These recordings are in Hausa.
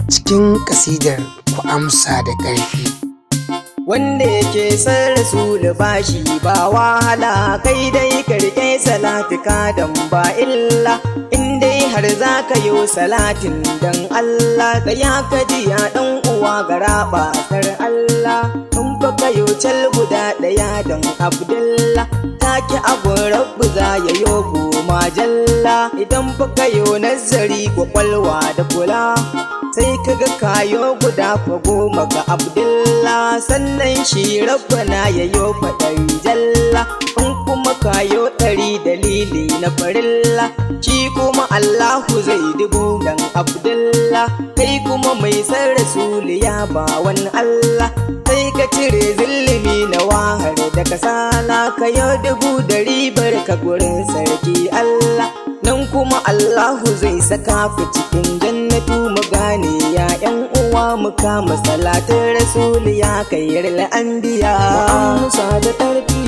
Cikin ƙasidar Ku Amsa da Ƙarfi. Wanda yake son Rasulu bashi ba wahala, kai dai karke salatuka dan ba illa. In dai har za ka yi salatin dan Allah, tsaya ka ji ya dan uwa gara basar Allah. In fa ka yi cal guda ɗaya dan Abdullah, take abun Rabbu za ya yo goma jalla. Idan fa ka yi nazari kwakwalwa da kula, sai ka ga kayo guda fa 10 ga Abdullah. Sannan shi Rabbana ya yo faɗari jalla. In kuma kayo 100 dalili na farilla, shi kuma Allahu zai 1000 dan Abdullah. Kai kuma mai san Rasulu ya ba wani Allah, sai ka cire zillimi na wahar da kasala, kayo 1000 da ribar ka gurin sarki Allah. Nan kuma Allahu zai saka ku cikin jannatu. Mu gane ya ƴan uwa, mu kama salatin Rasulu ya kairil anbiya. Mu amsa da ƙarfi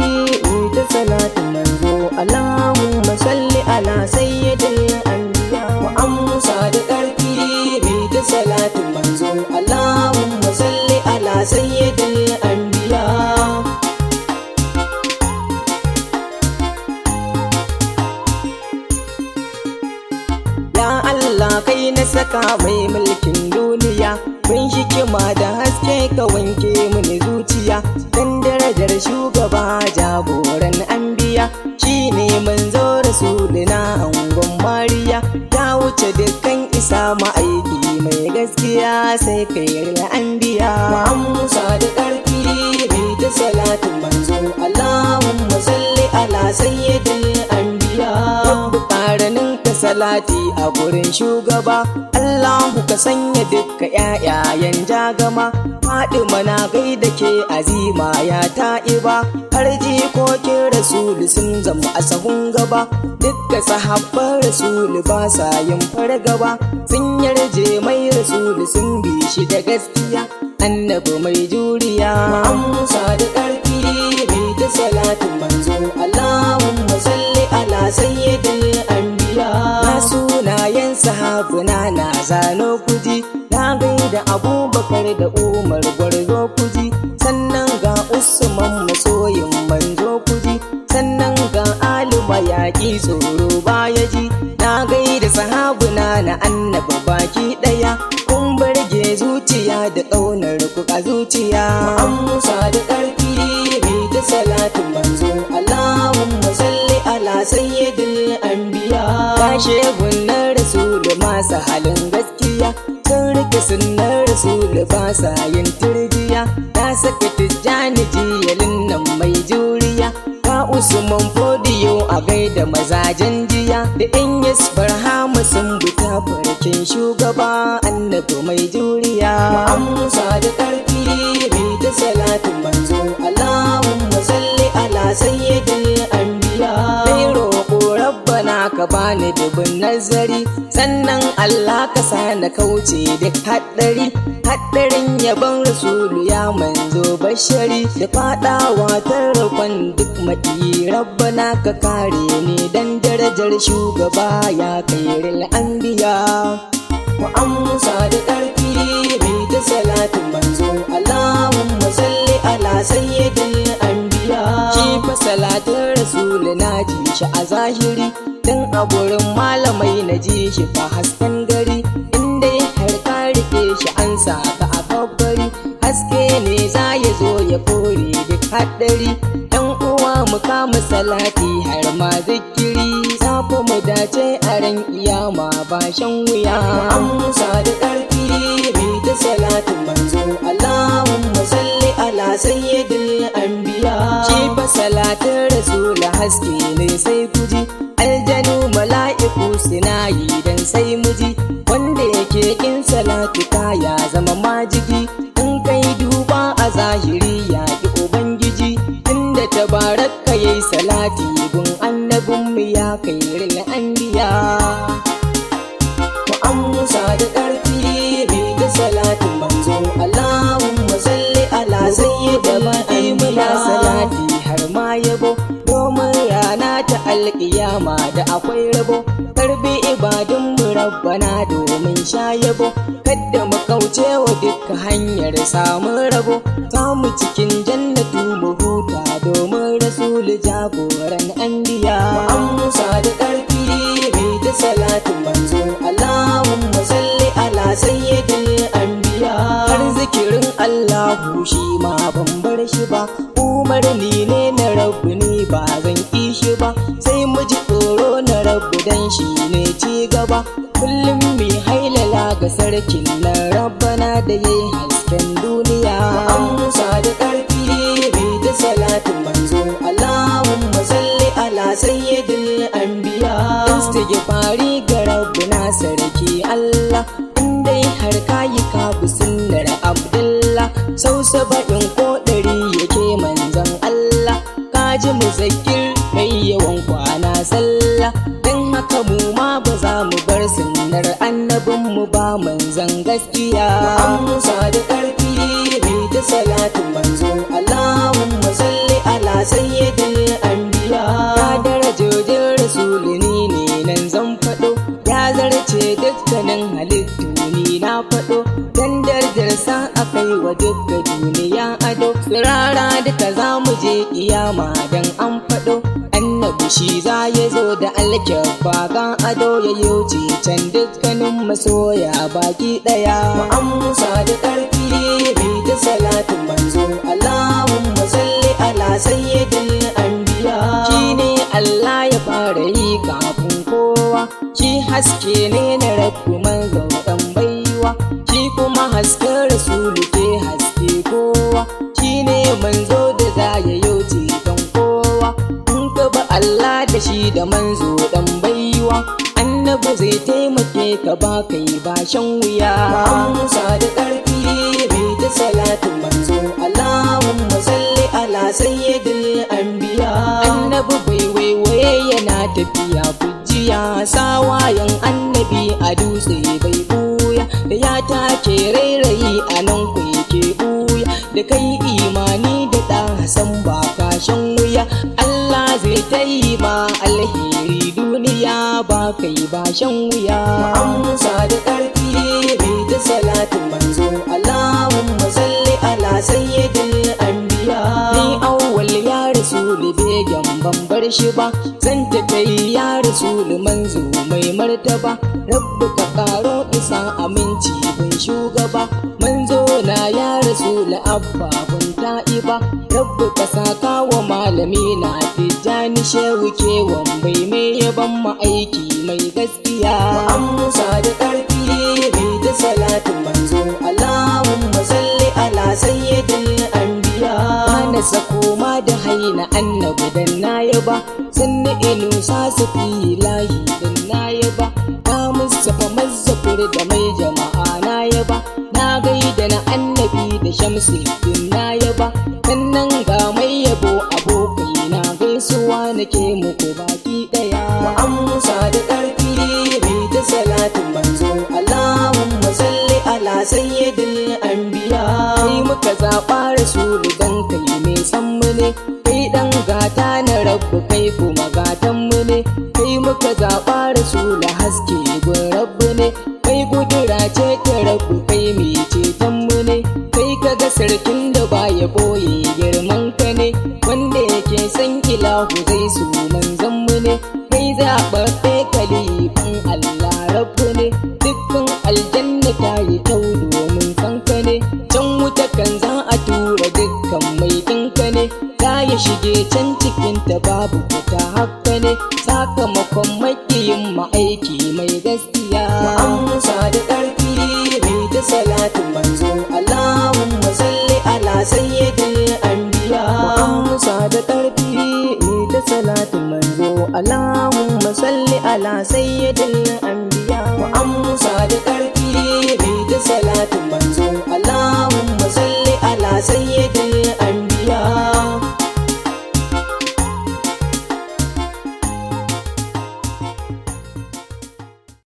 mu ta salatin manzo, Allahumma salli ala sayyidil anbiya. Mu amsa da ƙarfi mu ta salatin manzo, Allahumma salli ala sayyidil anbiya. Ya Allah kai na saka mai mulkin duniya, kun hikima da haske ka wanke mini zuciya. Dan darajar shugaba jagoran anbiya, shine manzo Rasulina angon Mariya. Ya wuce dukkan isa ma'aiki mai gaskiya, sai kai anbiya. Mu amsa da ƙarfi mu ta salatin manzo, Allahumma salli ala sayyidil anbiya. Rabbu ƙaranin ka salati a gurin shugaba, Allahu ka sanya dukka ƴaƴayen jagama. Fadima na gaida ke azima ya ta'iba, har jikokin Rasulu sun zama a sahun gaba. Dukka sahabban Rasulu ba sa yin fargaba, sun yarje mai Rasulu sun bi shi da gaskiya, annabi mai juriya. Mu amsa da ƙarfi mu ta salatin manzo, Allahumma salli ala sayyidil anbiya. Na sunayen sahabuna na zano kuji, na gaida Abubakar da Umar gwarzo kuji, sannan ga Usman masoyin manzo kuji, sannan ga Alima yaƙi tsoro baya ji. Na gaida sahabuna na annabi baki ɗaya, kun barge zuciya da ƙaunar ku a zuciya. Mu amsa da ƙarfi mu ta salatin manzo, Allahumma salli ala sayyidil anbiya. Kashe gunnar Rasulu masu halin gaskiya, sun rike sunnar Rasulu ba sa yin turjiya. Na saka Tijjani jiyalin nan mai juriya, ka Usman Fodiyo a gaida mazajen jiya, da Inyas Barhama sun buta farkin shugaba annabi mai juriya. Mu amsa da ƙarfi mu ta salatin manzo, Allahumma salli ala sayyidil anbiya. Dai roƙo Rabbana ka bani dubin nazari, sannan Allah ka sa na kauce duk haɗari, haɗarin yabon Rasulu ya manzo bashari, da faɗawa tarkon duk maƙiyi. Rabbana ka kare ni dan darajar shugaba ya kairil anbiya. Mu amsa da ƙarfi mu ta salatin manzo, Allahumma salli ala sayyidil anbiya. Shi fa salatin Rasulu na ji shi a zahiri, dan a gurin malamai na ji shi fa hasken gari. In dai har ka rike shi an saka a babbari, haske ne za ya zo ya kore duk haɗari. Dan uwa mu kama salati har ma zikiri, za fa mu dace a ran iyama ba shan wuya. Mu amsa da ƙarfi mu ta salatin manzo, Allahumma salli ala sayyidil anbiya. Shi fa salatin Rasulu haske ne sai kuji, aljanu mala'iku suna yi dan sai muji. Wanda yake kin salatu ya zama majigi, in kai duba a zahiri ya ki Ubangiji. Tunda tabaraka yayi salati gun annabin mu ya kairil anbiya. Mu amsa da ƙarfi mu ta salatin manzo, Allahumma salli ala sayyidil Muna anbiya. salati har ma yabo, domin rana ta alƙiyama da akwai rabo. Karbi ibadun mu Rabbana domin sha yabo. Kadda mu kauce wa dukkan hanyar samun rabo, ta mu cikin jannatu mu huta domin rasulu jagoran anbiya. Mu amsa da ƙarfi mai ta salatin manzo, Allahumma salli ala sayyidil anbiya. Har zikirin Allahu shi ma ban bar shi ba, umarni ne na Rabbu ni ba zan ƙi shi ba. Sai mu ji tsoro na Rabbu dan shi ne ci gaba, kullum mi hailala ga sarkin nan Rabbana da yayi hasken duniya. Mu amsa da ƙarfi mai ta salatin manzo, Allahumma salli ala sayyidil anbiya. Istighfari ga Rabbu na sarki Allah, in dai har kayi ka bi sunnar Abdullah, sau 70 ko 100 yake manzon Allah. Ka ji muzakkir mai yawan kwana sallah, don haka mu ma ba za mu bar sunnar annabin mu ba manzon gaskiya. Mu amsa da ƙarfi mai ta salatin manzo, Allahumma salli ala sayyidil anbiya. Ka darajojin rasulu ni ne nan zan faɗo, ya zarce dukkanin halittu ni na faɗo. Dan darajar sa akai wa dukka duniya ado, tsirara duka za mu je kiyama dan an faɗo. Annabi shi za ya zo da alkyabba ga ado, ya yi can dukkanin masoya baki ɗaya. Mu amsa da ƙarfi mai ta salatin manzo, Allahumma salli ala sayyidil anbiya. Shi ne Allah ya fara yi kafin kowa, shi haske ne na Rabbu manzo ɗan baiwa, shi kuma hasken rasulu ke haske kowa, shi ne manzo da za ya yi ceton kowa. In ka bi Allah da shi da manzo ɗan baiwa, annabi zai taimake ka ba kai ba shan wuya. Mu amsa da ƙarfi mai ta salatin manzo, Allahumma salli ala sayyidil anbiya. Annabi bai waiwaye yana tafiya kujiya, sawayen annabi a dutse bai buya, da ya take rairayi a nan ke buya. Da kai imani da ɗan Hassan ba kashin wuya, Allah zai tayi ma alheri duniya ba kai ba shan wuya. Mu amsa da ƙarfi mai ta salatin manzo, Allahumma salli ala sayyidil anbiya. Ni awwal ya rasulu begen ban bar shi ba, zan ta kai ya rasulu manzo mai martaba. Rabbu ka karo isa aminci bin shugaba, manzo na ya rasulu abba bun ta'iba. Rabbu ka saka wa malami na Tijjani shehu kewan bai mai yaban ma aiki mai gaskiya. Mu amsa da ƙarfi mai ta salatin manzo, Allahumma salli ala sayyidil anbiya. Na sako ma da haina annabi dan na yaba, sannu inu sa su fi lahi dan na yaba. Na Mustapha mazzafur da mai jama'a na yaba, na gaida na annabi da shamsu din na yaba. Sannan ga mai yabo abokai na gaisuwa nake muku baki daya. Mu amsa da ƙarfi mai ta salatin manzo, Allahumma salli ala sayyidil anbiya. Kai muka zaɓa rasulu dan kai mai san mu ne, kai ɗan gata na Rabbu kai kuma gatan mu ne. Kai muka zaɓa rasulu haske gun Rabbu ne, kai kudura ce ta Rabbu kai mai ceton mu ne. Kai kaga sarkin da baya boye girman ka ne, wanda yake san ilahu zai so manzon mu ne. Kai zaɓaɓɓe kalifin Allah Rabbu ne, dukkan aljanna ta yi kyau domin san ka ne. Can wuta kan za a tura dukkan mai ɗinka ne, za ya shige can cikin ta babu fita haka ne, sakamakon makiyin ma'aiki mai gaskiya. Mu amsa da ƙarfi mai ta salatin manzo, Allahumma salli ala sayyidil anbiya. Mu amsa da ƙarfi mai ta salatin manzo, Allahumma salli ala sayyidil anbiya. Mu amsa